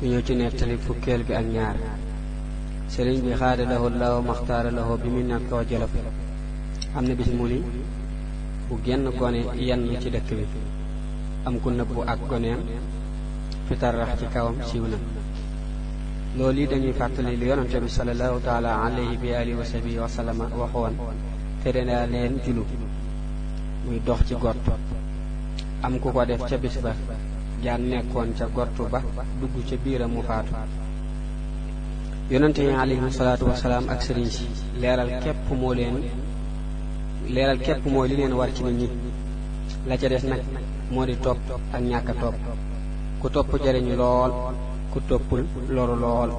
ñu ñëw ci nettali fukkeel bi ak ñaar. sëriñ bi xaada lahu law maxtaara lahu bi mu nekk koo Jolof am na bis mu ni bu genn gone yenn ci dëkk bi am ku nëbbu ak goneem fitar rax ci kawam siiw na. loolu yi dañuy fàttali lu yonante bi sallallahu taala alayhi bi alihi wa sahbihi wa sallama waxoon tere naa leen julu muy dox ci gott. am ku ko def ca bis ba jaan nekkoon ca gottu ba dugg ca biiram mu faatu. yonante yi alayhim salaatu wasalaam ak sëriñ si leeral képp mooy li leen war ci nit ñi. la ca des nag moo di topp ak ñàkk a topp. ku topp jariñu lool ku toppul loru lool.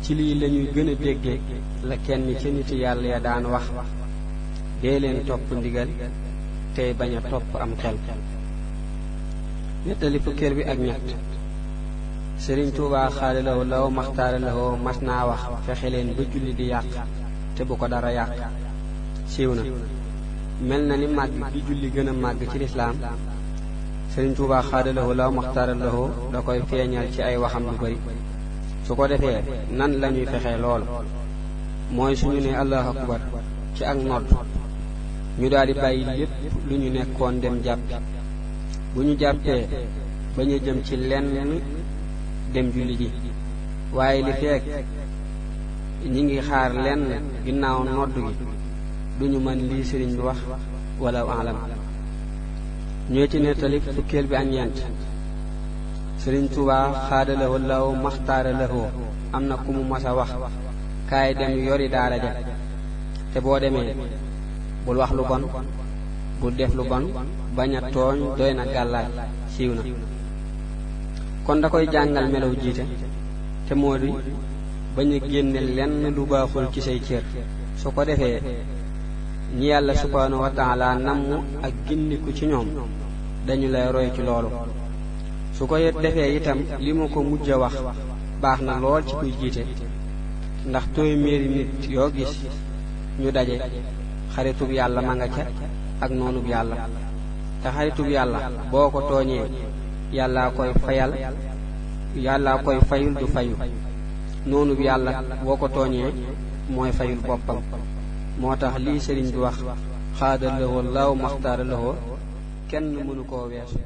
ci lii lañuy gën a déggee la kenn ci nit yàlla ya daan wax dee leen topp ndigal tey bañ a topp am xel. nettali fukkeel bi ak ñett. sëriñ Tuubaa xaada lahu law maxtaara lahu mas naa wax fexe leen ba julli di yàq te bu ko dara yàq. siiw na. mel na ni màgg gi julli gën a màgg ci lislaam sëriñ Tuubaa xaada lahu law maxtaara lahu da koy feeñal ci ay waxam lu bari. su ko defee nan lañuy fexe loolu mooy suñu ne allahu akbar ci ak nodd ñu daal di bàyyi lépp lu ñu nekkoon dem jàppi. bu ñu jàppee bañ a jëm ci lenn dem julli ji. waaye li fekk ñi ngi xaar lenn ginnaaw nodd gi duñu mën lii sëriñ bi wax wala alam. ñoo ci nettali fukkeel bi ak ñeent. sëriñ Tuubaa xaada lahu law maxtaara lahu am na ku mu mas a wax kaay dem yori daara ja te boo demee bul wax lu bon bul def lu bon bañ a tooñ doy na gàllaaj. siiw na. kon da koy jàngal melaw jiite te moo di bañ a génne lenn lu baaxul ci say cër. su ko defee ñi yàlla subhaanahu wa taala namm ak gindiku ci ñoom dañu lay roy ci loolu. su ko defee itam li mu ko mujj a wax baax na lool ci kuy jiite ndax téeméeri nit yoo gis ñu daje xaritub yàlla ma nga ca ak noonub yàlla. te xaritub yàlla boo ko tooñee yàllaa koy fayul du fayu. noonub yàlla boo ko tooñee mooy fayul boppam. moo tax lii sëriñ bi wax xaada lahu law maxtaara lahu kenn mënu koo weesu.